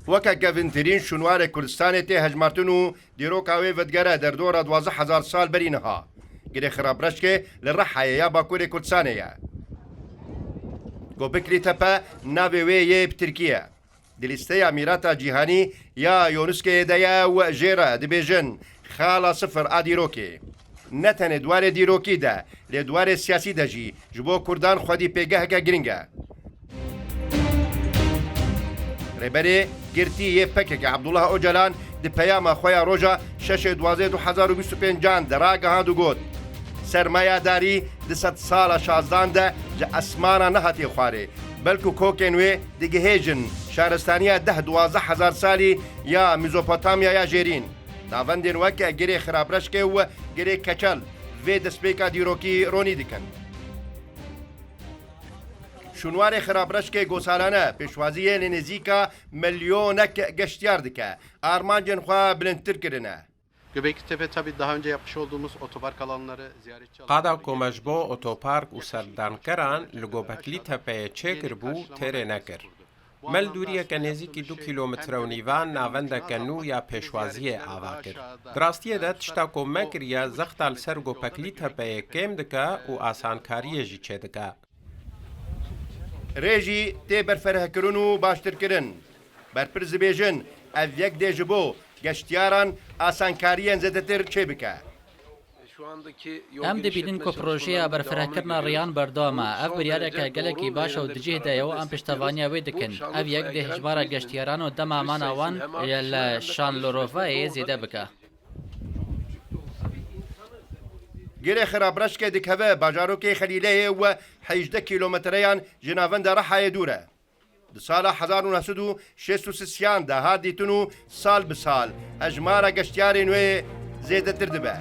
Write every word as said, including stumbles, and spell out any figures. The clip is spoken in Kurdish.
Weke kevintirîn şûnwarê Kurdistanê tê hejmartin û dîroka wê vedigere derdora duwazdeh hezar sal berî niha. Girê Xirabreşkê li Rihayê ya Bakurê Kurdistanê ye. Gobekli Tepe navê wê yê bi tirkî ye. Di lîsteya mîrata cîhanî ya UNESCOyê de ye û jê re dibêjin xala sifir a dîrokê. Ne tenê di warê dîrokî de, lê di warê siyasî de jî ji bo Kurdan xwedî pêgeheke giring e. Rêberê girtî yê P K K Abdullah Ocalan di peyama xwe ya roja şeşê duwazdeh du hezar û bîst û pêncan de ragihand û got, sermayedarî di sedsala şazdan de ji esmana nehatiye xwarê, belku kokên wê digihêjin şaristaniya deh duwazdeh hezar salî ya Mezopotamyaya Jêrîn. Navendên weke Girê Xirabreşkê û Girê Keçel vê destpêka dîrokî ronî dikin. Şûnwarê Xirabreşkê go salane pêşwaziyê li nêzîka milyonek geştiyar dike. Armancên xwe bilindtir kirine. Göbekli Tepe tabii daha önce yapmış olduğumuz otopark alanları, ziyaretçi alanları Qada ku me ji bo otopark û serdankeran li Göbekli Tepe'ye çêkiribû, têrê nekir. Me li dûriyeke nêzîkî du kîlometre û nîvan navendeke nû ya pêşwaziyê ava kir. Di rastiyê de tişta ku me kiriye zexta li ser Göbekli Tepe'yê kêm dike û asankariyê jî çêdike. Rê jî tê berfirehkirin û baştirkirin. Berpirs dibêjin, ev yek dê ji bo geştiyaran asankariyên zêdetir çêbike. Em dibînin ku projeya berfirehkirina riyan berdewam e. Ev biryareke gelekî baş e û di cih de ye û em piştevaniya wê dikin. Ev yek dê hejmara geştiyaran û dema mana wan li Şanlıurfayê zêde bike. Girê Xirabreşkê dikeve bajarokê Xelîleyê û hejdeh kîlometreyan ji navenda Rihayê dûr e. Di sala hezar û neh sed û şêst û sisiyan de hat dîtin û sal bi sal hejmara geştiyarên wê zêdetir dibe.